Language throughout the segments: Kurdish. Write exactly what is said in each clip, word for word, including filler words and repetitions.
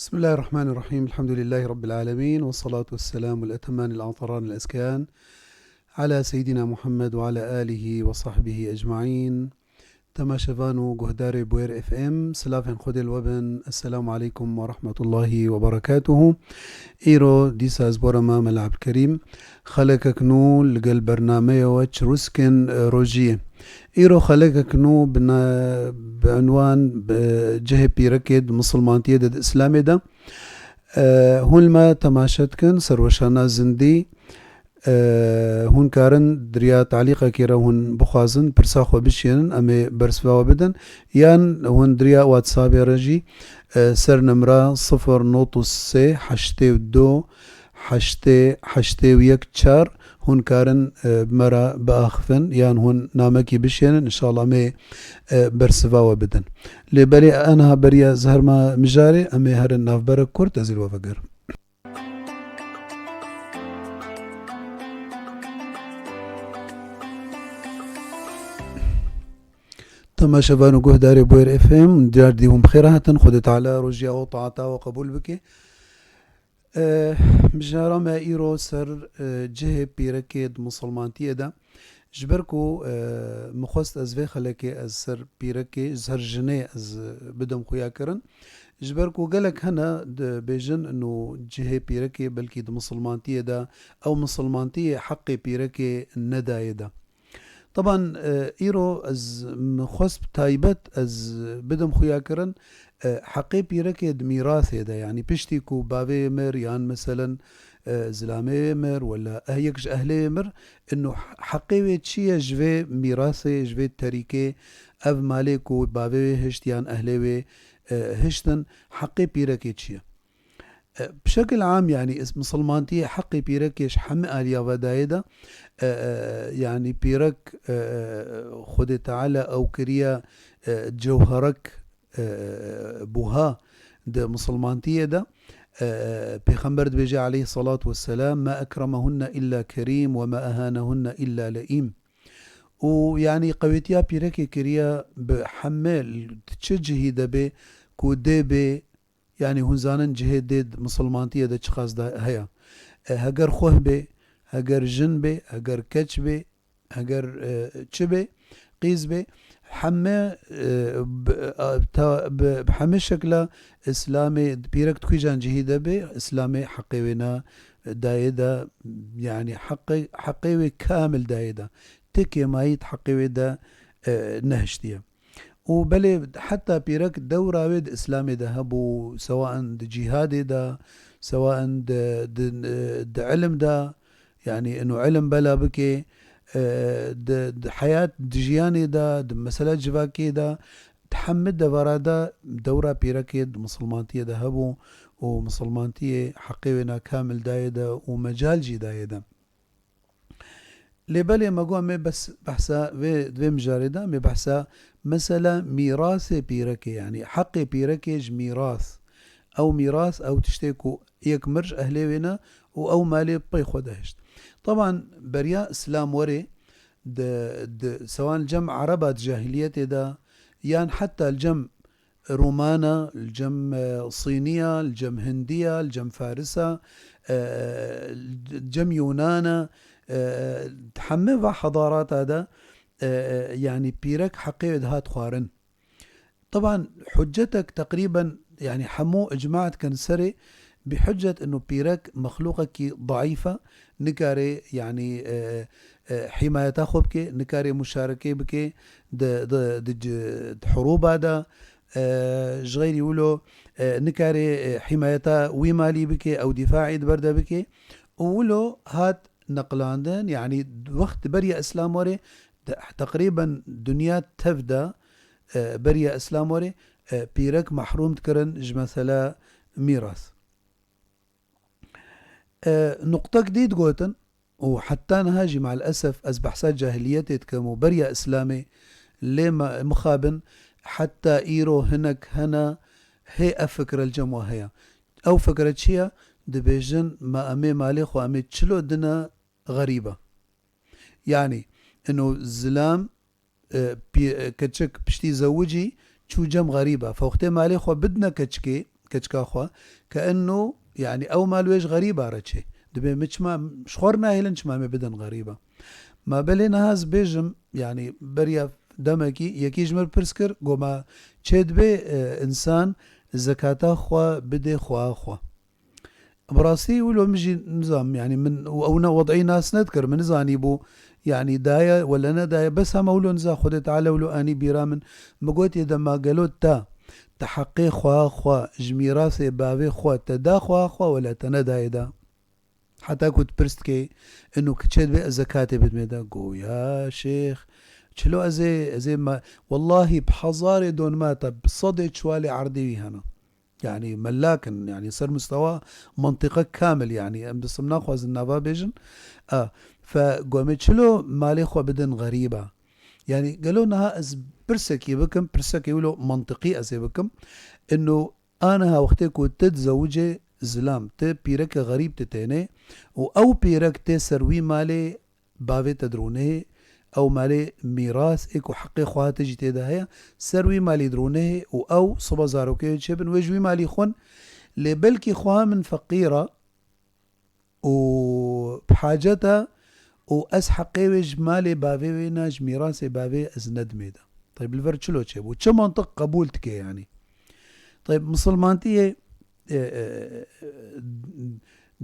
بسم الله الرحمن الرحيم. الحمد لله رب العالمين، والصلاة والسلام الأتمان الأطهران الأزكيان على سيدنا محمد وعلى آله وصحبه أجمعين. Temaşevan û guhdarê Bûyer F M, silavên Xwedê li we bin. Esselamu aleykum ve rahmetullahi ve berekatuhu. Îro dîsa ez bora me Mela Ebdkerîm. Xelekek nû li gel bernameya we Çirûskên, e, Rojiyê. Îro xelekek nû bi na-, bi unwan, bi cihê pîrekê di misilmantiyê de, di Îslamê de. E, hûn li me temaşe dikin, serweşana zindî. E, hûn karin di riya talîqekê re hûn bixwazin, pirsa xwe bişînin, em ê bersiva we bidin. Yan hûn di riya WhatsAppê re jî, e, ser nimra sifir not sê heştê û du heştê heştê û yek çar hûn karin, e, bi me re biaxifin yan hûn namekî bişênin, înşallah em ê, e, bersiva we bidin. Lê belê aniha beriya ez herma mijarê, em ê herin navberek kurt, ez ê li we vegerim. Temaşevan û guhdarê Bûyer F M, car dî hûn bi xêr hatin. Xwedê Teala rojiya we û taata we qebûl bike. E, mijara me îro ser, e, cihê pîrekê di misilmantiyê de. Ji ber ku, e, min xwest ez vê xelekê ez ser pîrekê, ser jinê ez, e, bidim xuyakirin. Ji ber ku gelek hene dibêjin ino cihê pîrekê belkî di misilmantiyê de, ew misilmantiyê heqê pîrekê nedayê de. Teban, e, îro ez min xwest bi taybet ez bidim xuyakirin, e, heqê pîrekê di mîrasê de, yanî piştî ku bavê wê mir yan meselen, e, zilamê wê mir wela eh, yek ji ehlê wê mir, ino heqê wê çi ye ji vê mîrasê, ji vê terîkê, ev malê ku bavê wê hişt yan ehlê wê, e, hiştin, heqê pîrekê çi ye? E, bi şekil am, yanî is-, misilmantiyê heqê pîrekê ji hemî aliya ve dayê de, e, e, yanî pîrek, e, e, Xwedê Teala ew kiriye, e, cewherek, e, e, buha di misilmantiyê de, e, e, Pêxember dibêje aleyhissalatu vesselam, "Ma ekremehunne illa kerîm ve ma ehanehunne illa leîm." Û yanî qewetiya pîrekê kiriye bi heme l-, çi cihî de bê ku dê bê, yanî hûn zanin cihê dê di misilmantiyê de çiqas da heye. E, heger xweh bê, heger jin bê, heger keç bê, heger, e, çi bê, qîz bê, heme, e, bi, a, ta, bi, bi heme şekla Îslamê, pîrek di kûjan cihî de bê, Îslamê heqê wê na dayê de, yanî heqê, heqê wê kamil dayê de. Ti kêmayî di heqê wê de, e, nehiştiye. Û belê heta pîrek dewra wê di Îslamê de hebû, sewaen di cîhadê de, sewaen di, di, di ilim de, yanî ino ilim bela bike, e, di, di heyat, di jiyanê de, di mesela civakê de, di hemî devara de dewra pîrekê di misilmantiyê de hebû û misilmantiyê heqê wê na kamil dayê de û mecal jî dayê de. Lê belê me got, em ê bes behsa vê, vê mijarê de, em ê behsa mesela mîrasê pîrekê, yanî heqê pîrekê ji mîras. Ew mîras, ew tiştê ku yek mir ji ehlê wê ne û ew malê bi pey xwe de hişt. Teban beriya Îslam werê di, di sewan li cem Ereba di cahiliyetê de yan heta li cem Romana, li cem, e, Sîniya, li cem Hindiya, li cem Farisa, e, li cem Yunana, e, hemî va hedarata de, e, e, yanî pîrek heqê wê dihat xwarin. Teban hucetek teqrîben, yanî hemû icma dikin serê, bi hucet ino pîrek mexlûqekî daîf e, nikare, yanî, e, e, hîmayeta xwe bike, nikare muşarekê bike di, di, di, di hurûba de, e, ji xeyrî wilo, e, nikare, e, hîmayeta wî malî bike, ew dîfaî di ber de bike. Û wilo hat neqlandin, yanî wext beriya Îslam were, de, teqrîben dinya tev de, e, beriya Îslam were, e, pîrek mehrûm dikirin ji mesela mîras. E, nuqtek dî digotin, û heta niha jî, me'l esef, ez behsa cahiliyetê dikim û beriya Îslamê, lê me, mixabin, heta îro hinek hene, hê ev fikre li cem we heye. Ew fikre çi ye? Dibêjin, me em ê malê xwe, em ê çilo dine xerîba. Yanî, ino zilam, e, pî-, e, keçik piştî zewicî çû cem xerîba. Fewqtê malê xwe bidine keçikê, keçika xwe, ke enno, yanî ew mal wê ji xerîba re çê. Dibê min çima, ji xwe re nahêlin çima me bidin xerîba. Ma belê niha ez bêjim, yanî beriya demekî yekî ji min pirs kir, got, ma çê dibê, e, însan zekata xwe bidê xweha xwe. Bi rastî wilo min jî nizam, yanî min ew ne wed'î nas nedikir, min nizanîbû, yanî daye wele nedaye, bes hema wilo niza Xwedê Teala wilo anî bîra min, min got, yê dema gelo te, te heqê xweha xwe ji mîrasê bavê xwe te da xweha xwe wele te nedaye da? Heta ku tu pirs dikê, inu kiçê dibê ez zekatê bidmê de. Go, ya şêx, çilo ez ê, ez ê me, wellahî bi hezarê donmata, bi sedê çuwalê erdê wî hene. Yanî mellak in, yanî ser mustewa mentiqe kamil, yanî em disim naxwazin nava bêjin. A, fe gomê çilo malê xwe bidin xerîba. Yanî gelo niha ez pirsekî bikim, pirsekê wilo mentiqî ez ê bikim. Inu a niha wextê ku tu dizewicê zilam, tu pîreke xerîb tu tênê û ew pîrek tê ser wî malê bavê te dirûnehê, ew malê mîras ê ku heqê xweha te jî tê de heye, ser wî malî dirûnehê û ew siba zarokê wê çêbin, wê ji wî malî xwin, lê belkî xweha min feqîr e û bi hacet e û ez heqê wê ji malê bavê wê na, ji mîrasê bavê ez nedimê de. Teyb, li vir çilo çêbû? Çi mantiq qebûl dike yanî? Teyb, misilmantiyê, e, e,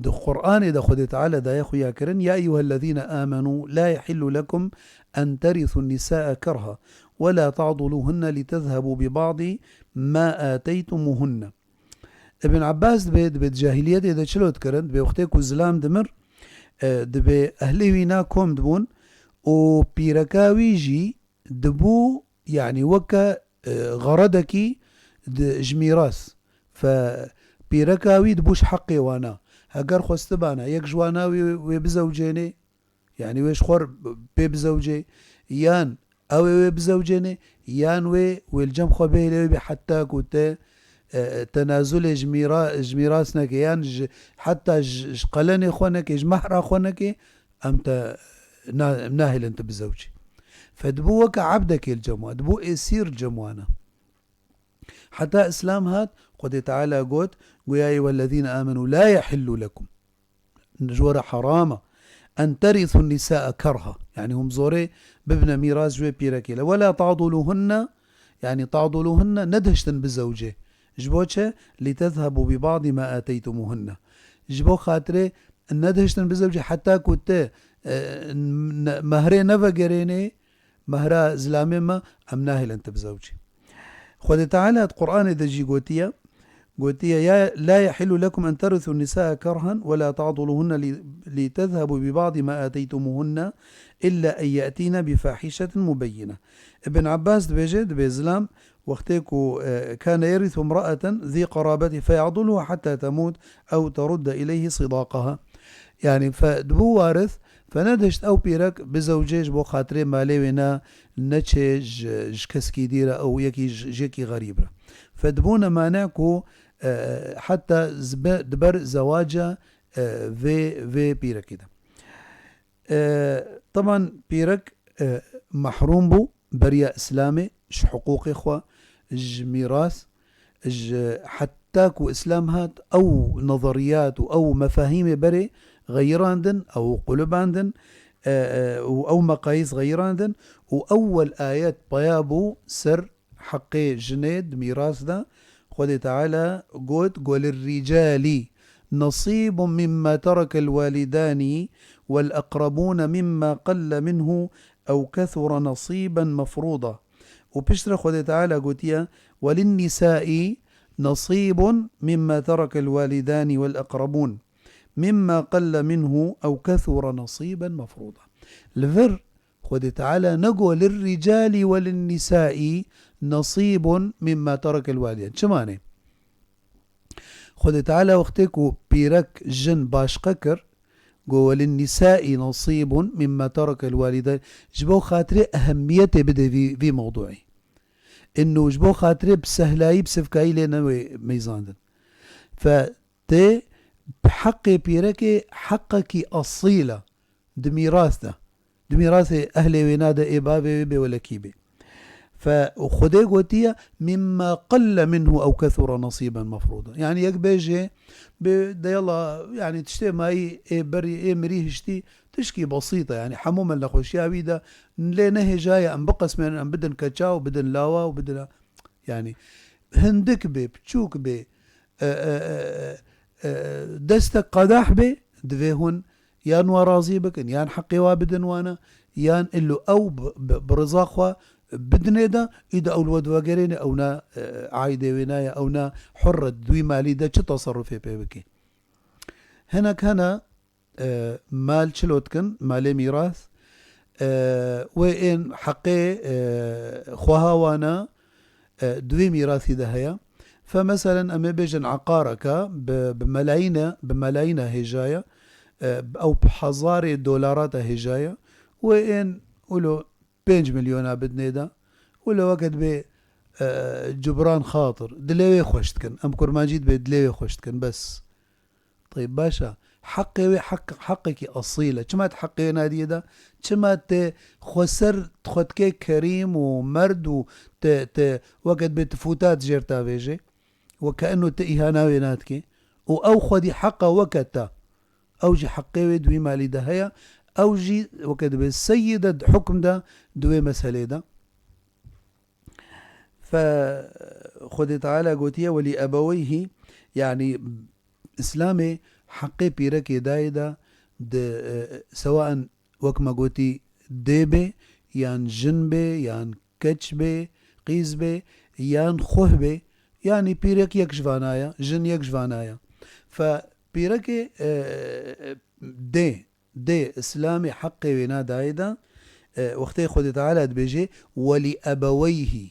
di Qur'anê de Xwedê Teala daye xuya kirin, "Ya eyyuhellezîne âmenû la yehillu lekum en terithu nisâe kerha ve la ta'duluhunne litezhebu bi ba'di ma ateytumuhunne." Ibn Abbas dibê, dibê di cahiliyetê de çilo dikirin, dibê wextê ku zilam dimir, e, dibê ehlê wî na kom dibûn û pîreka wî jî dibû, yanî weke, e, xeredekî di, ji mîras. Fe pîreka wî dibû ji heqê wana. Heger xwestibana yek ji wana wê, wê bizewcênê, yanî wê ji xwe pê bizewcê, yan ew ê wê bizewcênê, yan wê, wê li cem xwe bihêle wê bê heta ku te, e, tenazulê ji mîra-, ji mîras neke, yan ji, heta ji, ji qelenê xwe neke, ji mehra xwe neke, em te na-, em nahêlin tu bizewcî. Fe dibû weke ebdekê li cem wan, dibû êsîr li cem wan e. Heta Îslam hat, Xwedê Teala got, got, "Ya eyyuhellezîne âmenû la yehillu lekum." Ji we re heram e. "En terithu nisâe kerha." Yanî hûn bi zorê bibine mîras ji wê pîrekê le. "Ve la ta'duluhunne", yanî ta'duluhunne, nedihiştin bizewcê. Ji bo çi? "Litezhebu bi ba'di ma ateytumuhunne." Ji bo xatirê nedihiştin bizewcê heta ku te, e, n-, mehrê nevegerênê, mehra zilamê me, em nahêlin tu bizewcî. Xwedê Teala di Qur'anê de jî gotiye, gotiye, "Ya, la yehillu lekum en terithu nisâe kerhan ve la ta'duluhunne li, li tezhebu bi ba'di ma ateytumuhunne illa en ye'tîne bi fahişetin mubeyyine." Ibn Abbas dibêje, dibê zilam, wextê ku, e, kâne yerithu imra'eten zî qarabetî feya'duluha hatta temût ew terudde ileyhi sidaqaha. Yanî fe dibû warith, fe nedihişt ew pîrek bizewcê ji bo xatirê malê wê ne, neçê ji, ji keskî dî re ew yekî ji, ji yekî xerîb re. Fe dibûne mane ku, e, heta zibe-, di ber zewaca, e, vê, vê pîrekî de. E, teban pîrek, e, mehrûm bû beriya Îslamê ji hiqûqê xwe, ji mîras, ji heta ku Îslam hat, ew nezeriyat û ew mefahîmê berê xeyirandin, ew qulibandin, e, e, û ew meqayîs xeyirandin û ewwel ayet peya bû ser heqê jinê di mîras de. Xwedê Teala got, "Welirricalî nasîbun mimma terekel walidani vel eqrebûne mimma qelle minhu ew kethura nasîben mefrûda." Û piştre Xwedê Teala gotiye, "Welinnîsaî nasîbun mimma terekel walidani vel eqrebûn mimma qelle minhu ew kethura nasîben mefrûda." Li vir Xwedê Teala negot, "Lirricalî welinnîsaî nasîbun mimma terekel walideyn." Çi mane? Xwedê Teala wextê ku pîrek jin başqe kir, got, "Welinnîsaî nasîbun mimma terekel walideyn." Ji bo xatirê ehemmiyetê bide vî, vî mewduî. Inu ji bo xatirê bi sehlayî, bi sivkayî lê newê meyzandin. Fe tê bi heqê pîrekê heqekî esîl e. Di mîras de. Di mîrasê ehlê wêna de ê bavê wê bê welekî bê. Fe Xwedê gotiye, "Mimma qelle minhu ew kethura nasiben mefruda." Yani yek bêje, bê de yala, yani tiştê mayî ê berî ê mirî hiştî, tişkî besît e, yani hemû me nexweşiya wî de lê nehêjaye, em biqesmênin, em bidin keça û bidin lawa û bidin, yani hindik bê, piçûk bê, e, e, e, e, destek qedah bê, divê hûn yan wa razî bikin, yan heqê wa bidin wana, yan illo ew bi, bi, bi riza xwe bidinê de, îda ew li we divegerêne, ew na, e, aîdê wê naye, ew na hurr e, di wî malî de çi teserrufê pê bike. Hinek hene, e, mal çilo dikin, malê mîras, e, wê ên heqê, e, xweha wana, e, di wê mîrasî de heye. Fe meselen em ê bêjin eqareke bi, bi melayîne, bi melayîne hêjaye, e, ew bi hezarê dolara te hêjaye, wê ên wilo pênc milyona bidinê de, wilo weke dibê, e, cubran xatir, dilê wê xweş dikin. Em kurmancî dibê dilê wê xweş dikin, bes. Teyb, baş e. Heqê wê heq, heqekî esîl e. Çima tu heqê wê nadiyê de? Çima tu xweser xwe dikê kerîm û merd û tu, tu weke dibê tu fûta dijêr te avêjê? Weke eno tu îhana wê nadikê. Û ew xwedî heqa weke te. Ew jî heqê wê di wî malî de heye. Ew jî weke dibê seyîd e di hukm de di wê meselê de. Fe Xwedê Teala gotiye, "Welî ebeweyhî", yanî Îslamê heqê pîrekê dayê de, di, e, sewaen wek me gotî dê bê, yan jin bê, yan keç bê, qîz bê, yan xuh bê, yanî pîrek yek ji vana ye, jin yek ji vana ye. Fe pîrekê, e, dê, dê Îslamê heqê wê na dayê de, e, wextê Xwedê Teala dibêje, "Welî ebeweyhî",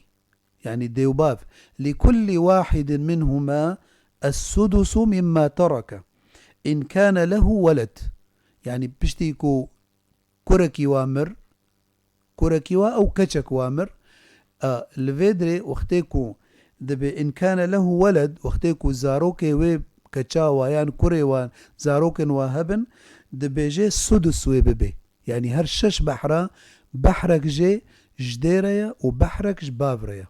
yanî dê û bav, "Li kulli wahidin minhuma es-sudusu mimma tereke in kane lehu weled." Yanî piştî ku kurekî wa mir, kurekî wa ew keçek wa mir, e, li vê dirê wextê ku dibê in kane lehu weled, wextê ku zarokê wê keça wa yan kurê wan, zarokên wa hebin, dibêje sudus wê bibe. Yanî her şeş behra, behrek jê ji dê re ye û behrek ji bav re ye.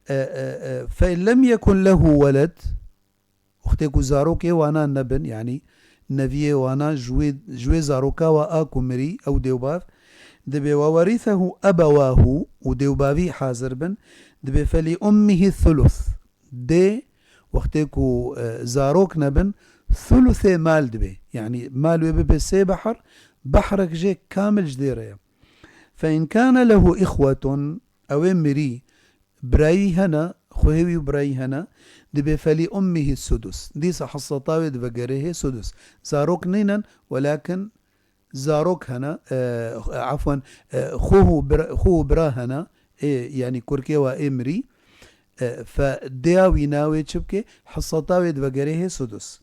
E, e, e, fe in lem yekun lehu weled, wextê ku zarokê wana nebin, yanî neviyê wana ji wê, ji wê zaroka wa a ku mirî, ew dê û bav, dibê we werîsehu ebewahu û dê û bavî hazir bin, dibê felî ummihi thuluth. Dê, wextê ku, e, zarok nebin, thuluthê mal dibê. Yanî mal wê bibe sê behr, behrek jê kamil ji dê re ye. Fe in kane lehu îxwetun, ew ê mirî, birayî hene, xuhê wî û birayî hene, dibê felî ummihi sudus. Dîsa hisseta wê divegerê hê sudus. Zarok nînin, welakin zarok hene, e, efwen, e, xûh û bira, xûh û bira hene, ê, yanî kurkê wa ê mirî, e, fe dêya wî na wê çi bike, hisseta wê divegerê hê sudus.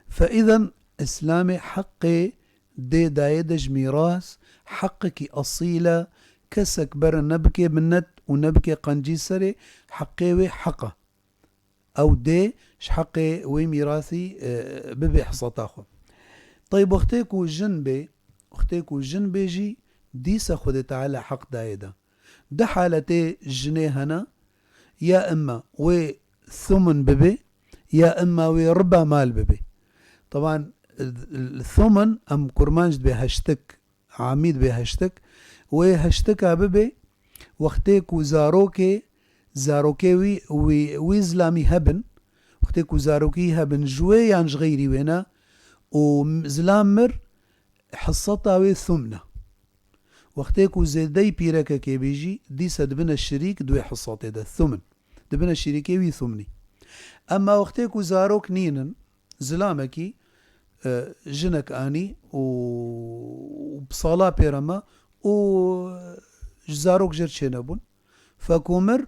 Fe îden Îslamê heqê dê dayê de ji mîras, heqekî esîl e, kesek bere nebike minet û nebike qencî serê, heqê wê heq e. Ew dê ji heqê wê mîrasî, e, bibe hesata xwe. Teyb wextê ku jin bê, wextê ku jin bê jî dîsa Xwedê Teala heq dayê de. Du haletê jinê hene, ya imma wê thumun bibe, ya imma wê riba mal bibe. Teban, thumun em kurmanc dibê heştik, amî dibê heştik. Wê heştika bibe, wextê ku zarokê, zarokê wî, wî, wî zilamî hebin, wextê ku zarokî hebin ji wê yan ji xeyrî wê ne û zilam mir, hisseta wê thumn e. Wextê ku zêdeyî pîrekekê bê jî, dîsa dibine şirîk di wê hissatê de, thumin. Dibine şirîkê wî thumnî. Emma wextê ku zarok nînin, zilamekî, e, jinek anî û, û bi sala pê re me û ji zarok jêr çênebûn. Fekomir,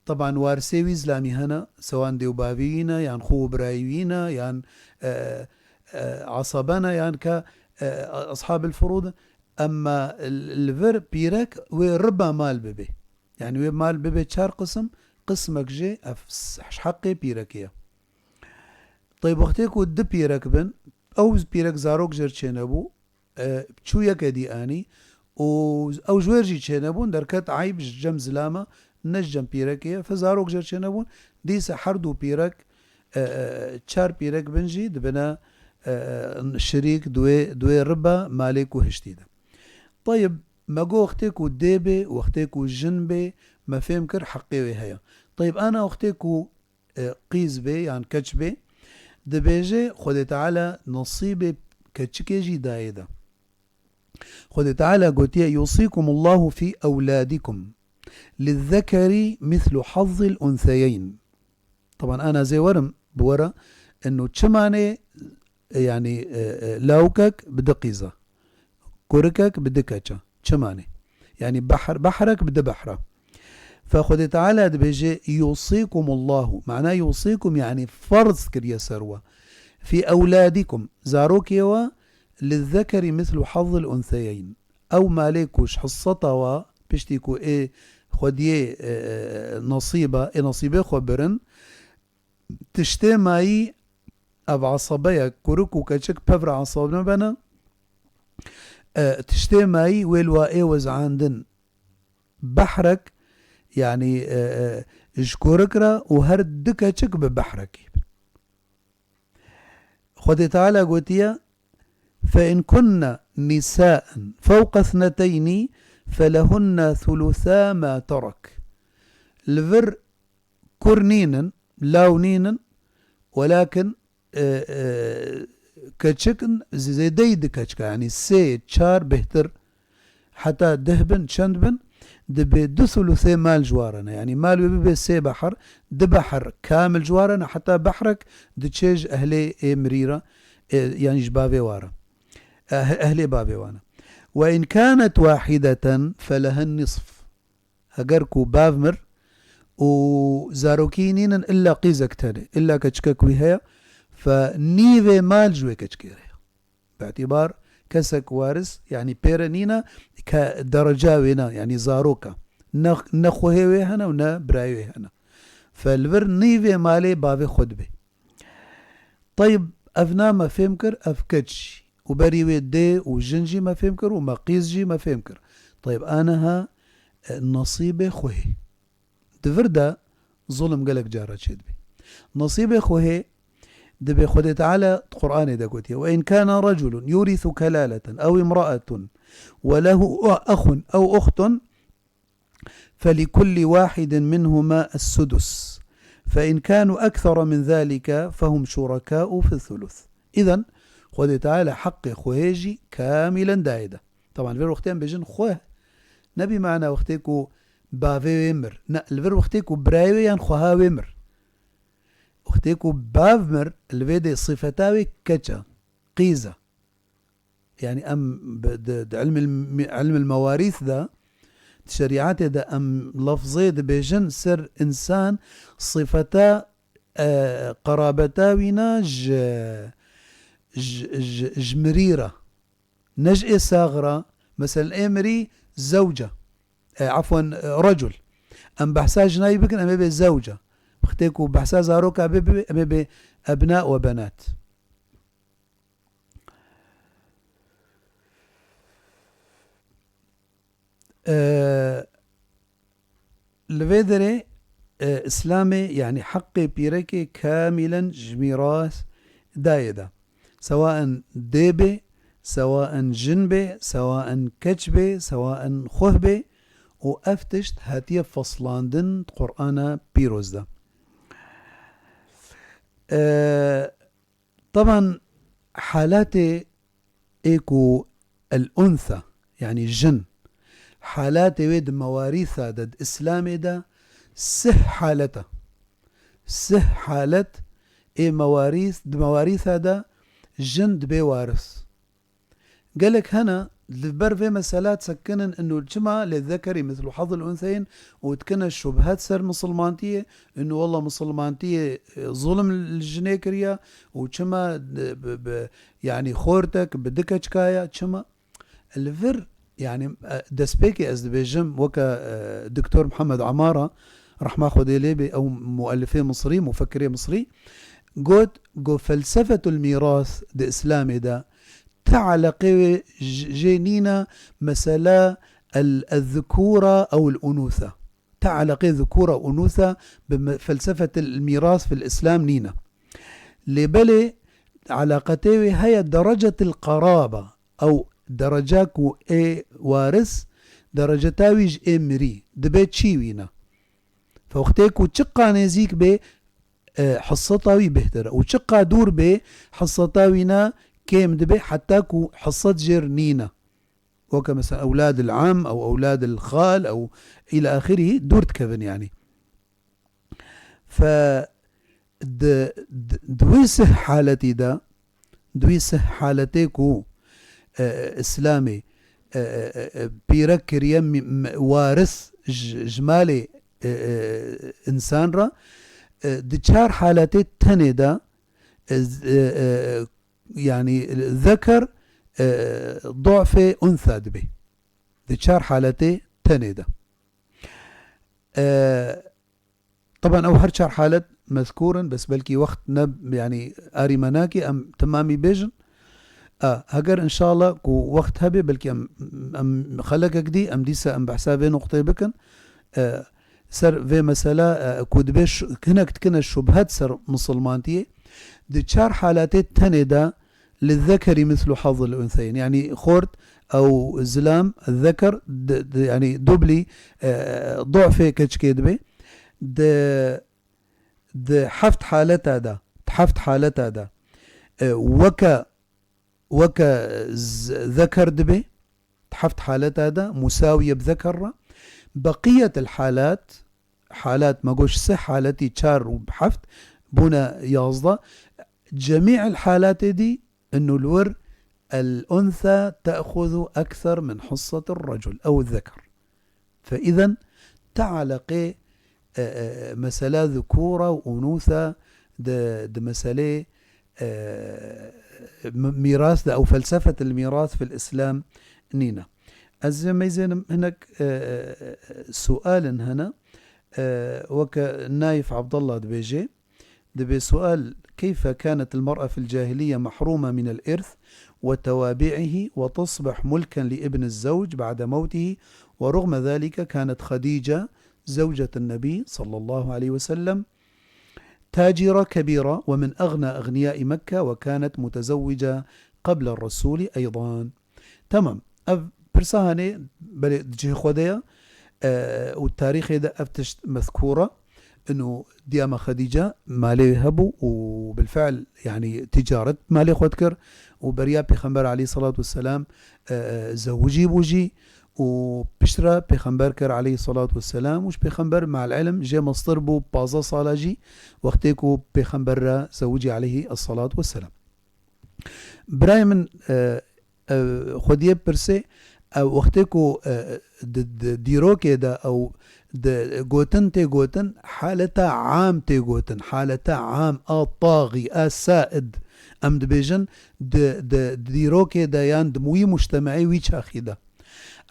teban warisê wî zilamî hene, sewan dê û bavî wî ne, yan xû û birayî wî ne, yan, e, e, asabe ne, yan ke, e, ashabil furûd in. Emma li vir pîrek wê riba mal bibe. Yani wê mal bibe çar qisim, qismek jê ev s-, heqê pîrekê ye. Teyb wextê ku du pîrek bin, ew pîrek zarok jêr çênebû, e, çû yeke dî anî û ew ji wêr jî çênebûn, derket eyb ji cem zilama, ne ji cem pîrekê ye. Fe zarok jê çênebûn, dîse her du pîrek, e, e, çar pîrek bin jî dibine, e, e, şirîk di wê, di wê riba malê ku hiştî de. Tayib, me got wextê ku dê bê, wextê ku jin bê, me fêm kir heqê wê heye. Tayib, ana wextê ku, e, qîz bê yan keç bê, dibêje Xwedê Teala nesîbê keçikê jî dayê de. Xwedê Teala gotiye, "Yusîkumullahu fî ewladikum. Lizzekeri mislu hazzil unseyeyn." Taban ana zê werim bi we re, eno çimanê, e, yanî, e, e, lawikek bi di qîza, kurikek bi di keça. Çimanê. Yanî behr, behrek bi di behra. Fe Xwedê Teala dibêje, "Yusîkumullahu." Mana yusîkum yanî ferz kiriye ser we. "Fî ewladikum." Zarokê we, "Lizzekeri mislu hazzil unseyeyn." Ew malê ku ji hisseta wa, piştî ku ê xwediyê, e, e, nesîba, ê nesîbê xwe birin, tiştê mayî ev esebeyek, kurik û keçik pevre esebe bene, e, tiştê mayî wê li wa ê wezandin behrek, yanî, e, e, ji kurik re û her du keçik bi behrekî. Xwedê Teala gotiye, "Fe in kunne nisaen fewqe thneteyni felehunne thulutha ma terek." Li vir kur nînin, law nînin, welakin, e, e, keçik in, zêdeyî di keçika, yanî sê, çar bêhtir, heta deh bin, çend bin, dibê du thuluthê mal ji wa re ne. Yanî mal wê bibe sê behar, du behar kamil ji wa re ne, heta behrek diçe ji ehlê ê mirî re, e, yanî ji bavê wa re. Eh-, ehlê bavê wan e. "Ve in kanet wahideten feleha nisf." Heger ku bav mir û zarokî nînin, illa qîzek tenê, illa keçikek wî heye, fe nîvê mal ji wê keçikê re ye. Bi îtîbar kesek waris, yanî pêre nîne, ke dereca wê ne, yanî zarok e. Ne, ne xwehê wê hene û ne birayê wê hene. Fe li vir nîvê malê bavê xwe dibe. Tayib, ev na me fêm kir, ev keç jî. Û berî wê dê û jin jî me fêm kir û me qîz jî me fêm kir. Tayib, aniha, e, nesîbê xwehê. Di vir de zulm gelek cara çêdibe. Nesîbê xwehê dibê Xwedê Teala di Qur'anê de gotiye, "Ve in kana reculun yurisu kelaleten ew imraetun ve lehu exun ew uxtun, felikulli wahidin minhuma es-sudus. Fe in kanu ekthara min zalike fehum şurekau fi thuluth." Îden, Xwedê Teala heqê xwehê jî kamilen dayê de. Taban, vê wextê em bêjin xweh, ne bi mana wextê ku bavê wê mir. Ne, li vir wextê ku birayê wê yan xweha wê mir. Wextê ku bav mir, li vê dê sifeta wê keça, qîza. Yanî em bi, di, di ilmil mi-, ilmil mewarîs de, di şerîetê de em lafzê dibêjin ser însan sifeta, e, qerabeta wî ne ji, ji, ji, ji mirî re. Ne ji ê sax re, meselen ê mirî zewc e. E, efwen, e, recul. Em behsa jinayî bikin, em ê bê zewc e. Wextê ku behsa zaroka bê, bê, em ê bê ebna we benat. E, li vê derê, e, Îslamê, yanî heqê pîrekê kamîlen ji mîras dayê de. Sewaen dê bê, sewaen jin bê, sewaen keç bê, sewaen xweh bê û ev tişt hatiye feslandin di Qur'ana pîroz de. E, Taban, halatê ê ku el-untha, yanî jin, halatê wê di mewarîsa de, di Îslamê de sih halet e. Sih halet ê mewarîs, di mewarîsa de jin dibe waris. Gelek hene, li ber vê mesela disekinin, inu çima lê zekerî mislu hazil unseyin û dikine şubhet ser misilmantiyê, inu walla misilmantiyê, e, zulm li jinê kiriye û çima, e, bi, bi, yanî xortek bi du keçika ye, çima? Li vir, yanî, e, destpêkê ez dibêjim, weke, e, Doktor Mihemed Amara, rehma Xwedê lê bê, ew muellifê Misrî, mufekirê Misrî, got, got, felsefetul mîras di Îslamê de ti eleqê wê j-, jê nîne mesela el-, el-zukûra ew el-unûsa. Ti eleqê zukûra unûsa bi me-, felsefetil mîras fil Îslam nîne. Lê belê eleqetê wê heye derecetil qeraba, ew dereca ku ê waris, dereceta wî ji ê mirî, dibe çî wî ne. Fe wextê ku çiqa nêzîk bê, e, hisseta wî bêhtir e. Û çiqa dûr bê, hisseta wî ne kêm dibe, heta ku hisset jêr nîne. Weke mesela ewladil am ew ewladil xal ew îla axirî dûr dikevin yanî. Fe di, di, di wî sih haletî de, di wî sih haletê ku, e, Îslamê, e, e, e, pîrek kiriye mi-, me-, waris ji, ji malê, e, e, însan re, e, di çar haletê tenê de, e, z-, e, e, yanî zeker, e, du'fê unsa dibe. Di çar haletê tenê de. E, Teban ew her çar halet mezkûr in, bes belkî wext ne, yanî arî me nake em temamî bêjin. A, heger înşallah ku wext hebe, belkî em, em xelekek dî, em dîsa em behsa vê nuqteyê bikin. E, ser vê mesela, e, ku dibe ş-, hinek dikine şubhet ser misilmantiyê, di çar halatê tenê de للذكر مثل حظ الأنثيين. Yanî xort ew zilam, zeker, d-, d-, yanî dublî, e, du'fê keçikê dibe. Di, di heft haleta de, di heft haleta de, e, weke, weke z-, zeker dibe, di heft haleta de musawiye bi zeker re. Beqiyetil halat, halat, me got sih haletî çar û heft, bûne yazdeh. Cemî'il halatê dî, إنه الور الأنثى تأخذ أكثر من حصة الرجل أو الذكر. فإذا تعلقي، e, e, mesela zukura û unûsa di, di meselê, e, m-, mîras de ew felsefet el mîras fil Îslam nîne. Ez ê meyzênim hinek, e, e, sualin hene. E, weke Naif Abdullah dibêje, دبي سؤال: كيف كانت المرأة في الجاهلية محرومة من الإرث وتوابعه وتصبح ملكا لابن الزوج بعد موته، ورغم ذلك كانت خديجة زوجة النبي صلى الله عليه وسلم تاجرة كبيرة ومن أغنى أغنياء مكة، وكانت متزوجة قبل الرسول أيضا. Temam. Ev pirsa hanê belê di cihê xwe de ye, e, û tarîxê de ev tişt mezkûr e. Ino diya me Xedîce malê wê hebû û bilfiil, yanî ticaret malê xwe dikir û beriya Pêxember aleyhisselatu vesselam, e, e, zewicî bû jî û piştre Pêxember kir aleyhisselatu vesselam û ji Pêxember mal ilim jê mestir bû pazdeh sala jî wextê ku Pêxember re zewicî aleyhi esselatu vesselam. Birayê min, e, e, xwediyê pirsê, e, wextê ku, e, di, di dîrokê de ew di gotin tê gotin, haleta am tê gotin, haleta am a taxî, a said, em dibêjin, di, di dîrokê de yan di wî mujtemeê wî çaxî de.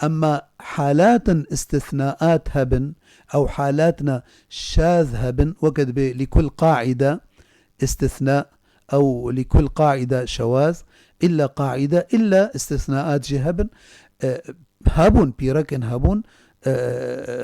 Emma halatin istithnaat hebin, ew halatna şaz hebin, weke dibê li kul qaide istithna, ew li kul qaide şewaz, illa qaide, illa istithnaat jî hebin. E, hebûn, pîrekin hebûn, e,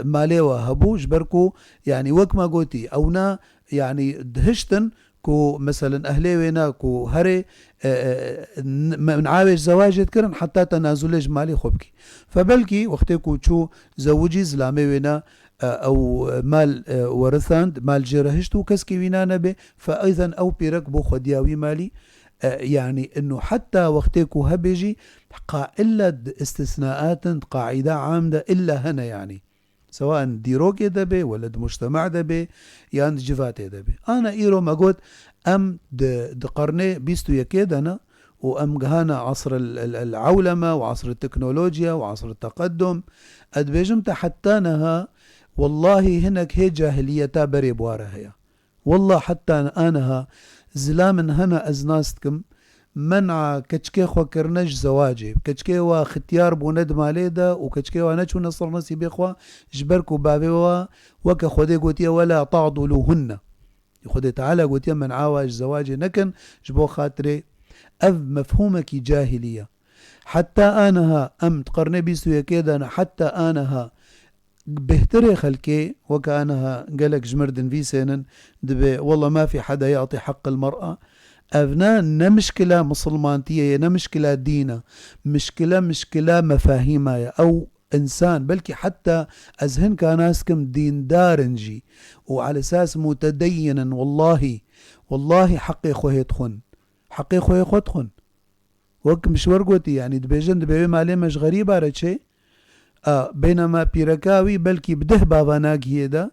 malê we hebû, ji ber ku, yanî wek me gotî, ewna, yanî dihiştin ku, meselen, ehlê wê ne ku herê, e, e, n-, me, min awê ji zewacê dikirin, heta tenazulê ji malê xwe bikî. Fe belkî wextê ku çû zewicî zilamê wê ne, e, ew mal, e, werisand, mal jê re hişt û keskî wî nanebe, fe îzen ew pîrek bû xwediya wî malî, e, yanî ino heta wextê ku hebe jî, qa illa di istisnaat in, di qaîda am de illa hene yanî. Sewa di dîrokê de be, wele di mujtema de be, yan di civatê de be. Ana îro me got, em di, di qernê bîst û yekê de ne, û em gihane asr el, el, el ewleme û asr el teknolojiya û asr el teqedum. Ez dibêjim te heta niha, wellahî hinek hê cahiliyeta berê bi wa re heye. Wallah heta aniha zilamên hene ez nas dikim, men'a keçikê xwe kirine ji zewacê. Keçikê wa xityar bûne di malê de û keçikê wa neçûne ser nesîbê xwe, ji ber ku bavê wa weke Xwedê gotiye, "Wela ta'duluhunne." Xwedê Teala gotiye, "Men'a wa ji zewacê nekin, ji bo xatirê Ev mefhûmekî cahilî ye. Heta aniha em di qernê bîst û yekê de ne, heta aniha bêhtirê xelkê, weke aniha gelek ji mir dinivîsênin, dibê, "Wela ma fî heda yatî heqqil mer'a." Ev ne, ne mişkila misilmantiyê ye, ne mişkila dîn e. Mişkila, mişkila mefahîma ye. Ew însan, belkî heta ez hinka nas kim dîndar in jî û ala esas mutedeyyin in, wellahî, wellahî heqê xwe hê dixwin. Heqê xwe hê xwe dixwin. Wek min ji we re gotî, yanî dibêjin, dibê wê malê me ji xerîba re çê. A, beynema pîreka wî belkî bi deh bava nagihê de,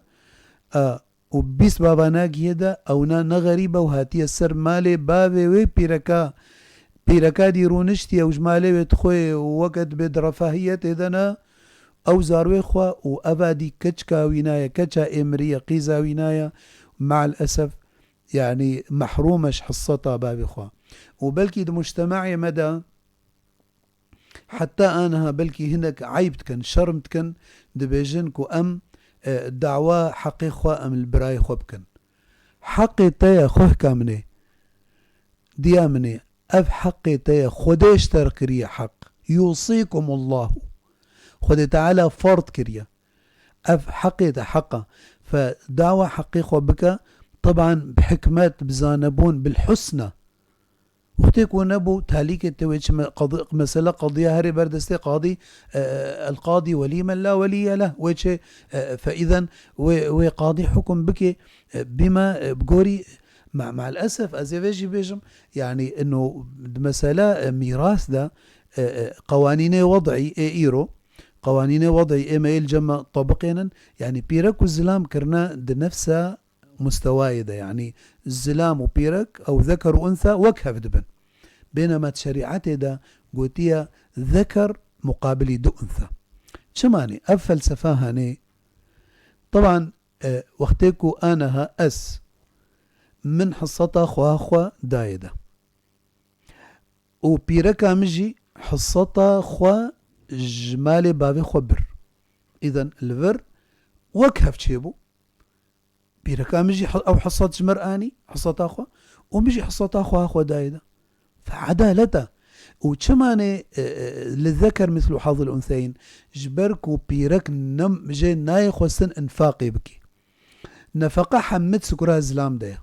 a, û bîst bava nagihê de, ewna ne xerîb e û hatiye ser malê bavê wê pîreka. Pîreka dî rûniştiye û ji malê wê dixwê û weke dibê di refahiyetê de ne, ew zarwê xwe û eva dî keçika wî naye, keça êmiriye, qîza wî naye, me'el esef, yanî mehrûm e ji hisseta bavê xwe. Û belkî di mujtema'ê me de, heta aniha belkî hinek eyb dikin, şerm dikin, dibêjin ku em, e, dawa heqê xwe em li birayê xwe bikin. Heqê te ye, xwehka min ê, diya min ê, ev heqê te ye, Xwedê ji te re kiriye heq. Yusîkumullahu. Xwedê Teala ferd kiriye. Ev heqê te heq e. Fe dawa heqê xwe bike, teban bi hikmet, bi zanebûn, bil husna. Wextê ku nebû, talîkê te wê çi me-, qadi-, mesela qadiya herê ber destê qadî, e, el qadî welî men la welîye leh, wê çi, e, fe îzen wê, wê qadî hukum bike, e, bîme, e, bi gorî, ma-, ma'el esef, ez ê vê jî bêjim, yanî ino di mesela, e, mîras de, e, e, qewanînê wed'î ê îro, qewanînê wed'î ê me yê li cem me tebiqênin, yanî pîrek û zilam kirine di nefsa mustewayê de, yanî zilam û pîrek, ew zeker û unsa wek hev dibin. Bênema di şerîetê de gotiye zeker muqabilî du unsa. Çima nê? Ev felsefa hanê, teban, e, wextê ku aniha ez min hisseta xweha xwe dayê de. Û pîreka min jî hisseta xwe ji malê bavê xwe bir. Îden li vir wek hev çêbû. Pîreka min jî hi-, ew hissat ji mir anî, hissata xwe, û min jî hissata xwe, xwe dayê de. Fe edalet e. Û çima nê, e, e, li zeker mislu hazil unseyin? Ji ber ku pîrek nem-, jê nayê xwestin infaqê bikî. Nefeqa hemî di sikura zilam de ye.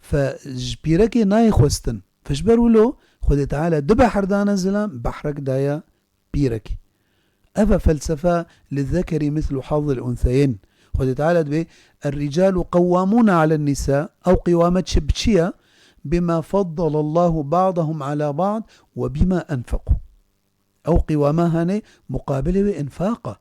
Fe ji pîrekê nayê xwestin. Fe ji ber wilo Xwedê Teala du behr dane zilam, behrek daye pîrekê. Ev e felsefa li zekeri mislu hazil unseyin. Xwedê Teala dibê, "Er-ricalu qewwamûne alen nisa", ew qîwame çi bi çi ye? "Bima faddalallahu ba'dahum ala ba'd ve bima enfeqû." Ew qîwama hene muqabilê wê infaq e.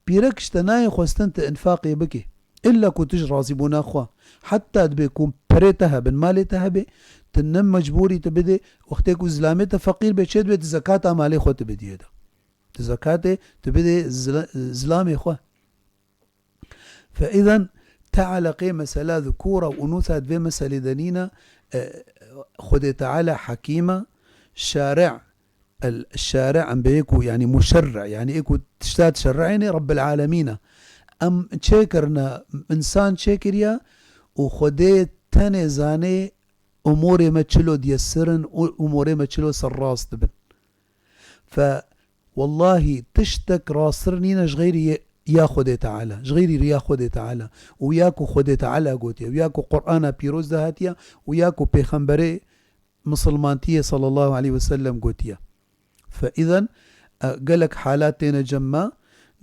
Pîrek ji te nayê xwestin tu infaqê bikî. Îlla ku tu ji razîbûna xwe. Heta dibê ku perê te hebin, malê te hebe, tu ne mecbûrî tu bidê, wextê ku zilamê te feqîr bê, çê dibê tu zekata malê xwe tu bidiyê de. Tu zekatê tu bidê zila-, zilamê xwe. Fe îden te eleqê mesela zikûra û unûsa di vê meselê de nîne, e, Xwedê Teala hekîm e, şare, el şare em bê ku, yanî muşerre, yanî ê ku tişta dişerre'êne Rebbil Alemîn e. Em çêkirine, însan çêkiriye û Xwedê tenê zanê umûrê me çilo diyesir in û umûrê me çilo serrast dibin. Fe wellahî tiştek rastir nîne ji xeyrî ya Xwedê Teala, ji xeyrî riya Xwedê Teala û ya ku Xwedê Teala gotiye û ya ku Qur'ana pîroz de hatiye û ya ku pêxemberê misilmantiyê sallallahu aleyhi ve sellem gotiye. Fe îden, e, gelek halat têne cem me,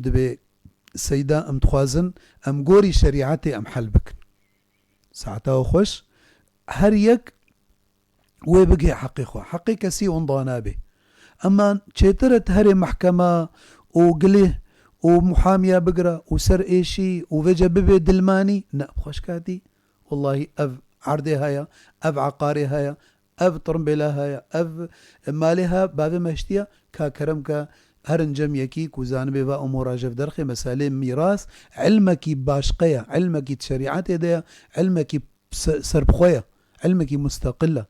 dibê seyda em dixwazin, em gorî şerîetê em hel bikin. Saeta we xweş, her yek wê bigihê heqê xwe. Heqê kesî winda nabe. Ema çêtir e tu herê mehkema û gilê û muhamiya bigire û ser êşî û vêce bibê dilmanî. Ne, bi xweşka dî. Wellahî ev erdê heye, ev eqarê heye, ev tirimbêla heye, ev malê he, bavê me hiştiye, ka kerem ke herin cem yekî ku zanibê va umûra jev derxê meselê mîras, ilmekî başqe ye, ilmekî di şerîetê de ye, ilmekî se-, serbixwe ye, ilmekî musteqil e.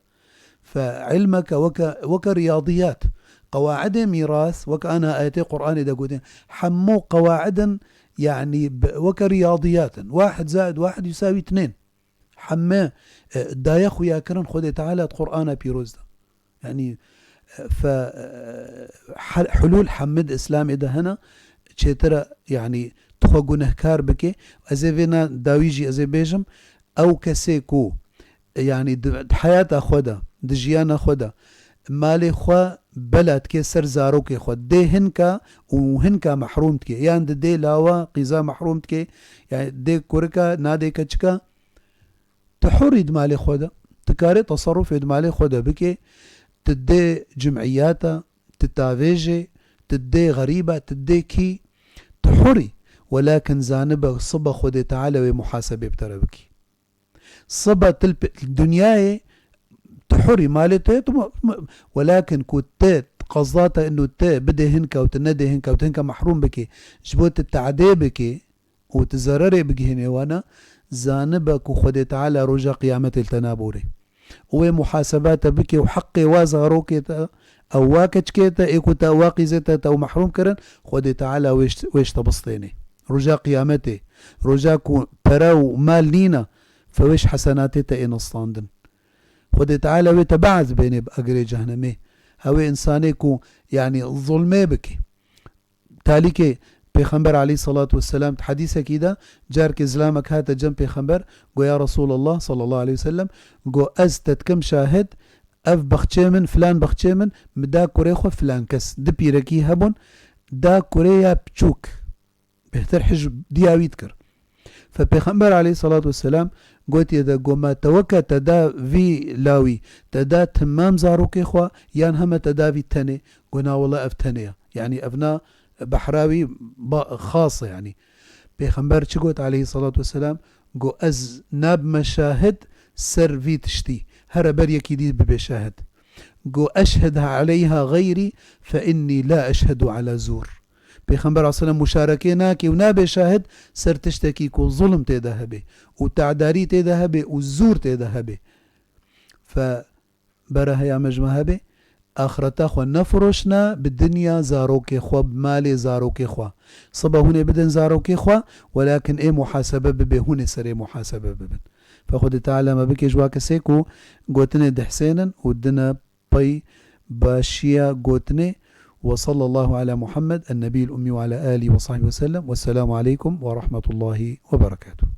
Fe ilmeke weke, weke riyadiyat. Qewaidê mîras, weke ana ayetê Qur'anê de gotin, hemû qewaidin, yanî bi, weke riyadiyat in. Wahid zaid wahid yusawî tnên. heme, e, daye xuya kirin Xwedê Teala di Qur'ana pîroz de. Yanî, e, fe, e, hel-, hulûl heme di Îslamê de hene, çêtir e, yanî, tu xwe gunehkar bike. Ez ê vêna dawî jî ez ê bêjim, ew kesê ku, yanî, di, di heyata xwe de, di jiyana xwe de, malê xwe bela dike ser zarokê xwe, dê hinka û hinka mehrûm dike, yan di dê lawa qîza mehrûm dike, yanî dê kurika, nadê keçika, tu hurî di malê xwe de, tu karê teserrufê di malê xwe de bike, tu dê cimiyata, tu tavêjê, tu dê xerîba, tu dê kî, tu hurî. Welakin zanibe sibe Xwedê Teala wê muhasebê bi te re bikî. Sibe til pe-, dinyayê tu hurî, malê te tu mu-, mu-, welakin ku te qezda te inu te bidê hinka û tu nedê hinka û tu hinka mehrûm bikê, ji bo tu tadê bikê û tu zererê bigihînê wana, zanibe ku Xwedê Teala roja qiyametê li te naborê. Û wê muhaseba te bike û heqê wa zarokê te, ew wa keçikê te, ê ku te wa qîzê te, te ew mehrûm kirin, Xwedê Teala wê ji, wê ji te bistênê. Roja qiyametê, roja ku pere û mal nîne, fe wê ji hesenatê te ê nistandin. Xwedê Teala wê te be'th bênê bi agirê cehnemê. Hewê insanê ku, yanî, zulmê bike. Talîkê Pêxember aleyhissalatu vesselam di hedîsekî de, carkê zilamek hate cem Pêxember, go, "Ya Resulallah sallallahu aleyhi ve sellem, go, ez te dikim şahid, ev bexçê min, filan bexçê min, mi da kurê xwe filan kes." Di pîrekî hebûn, da kurê ya piçûk. Bêhtir hij diya wî dikir. Fe Pêxember aleyhissalatu vesselam gotiye de, go, "Ma te weke te da vî lawî, te da timam zarokê xwe, yan heme te da vî tenê?" Go, "Na wela ev tenê ya." Yanî ev na behra wî ba-, xas e yanî. Pêxember çi got aleyhissalatu vesselam? Go, "Ez nabime şahid ser vî tiştî. Here ber yekî dî bibe şahid." Go, "Eşhedha aleyha xeyrî fe innî la eşhedu ala zûr." Pêxember aleyhisselam muşarekê nake û nabe şahid ser tiştekî ku zulm tê de hebe û tadarî tê de hebe û zûr tê de hebe. Fe bere heya me ji me hebe, axireta xwe nefiroşne bi dinya zarokê xwe, bi malê zarokê xwe. Sibe hûn ê bidin zarokê xwe, welakin ê muhasebe bibe, hûn ê serê muhasebe bibin. Fe Xwedê Teala me bike ji wa kesê ku gotinê dihsênin û dine pey başiya gotinê. Ve sallallahu ala Muhammed, en-nebiyil ummi ve ala alihi ve sahbihi ve sellem. Vesselamu aleykum ve rahmetullahi ve berekatuhu.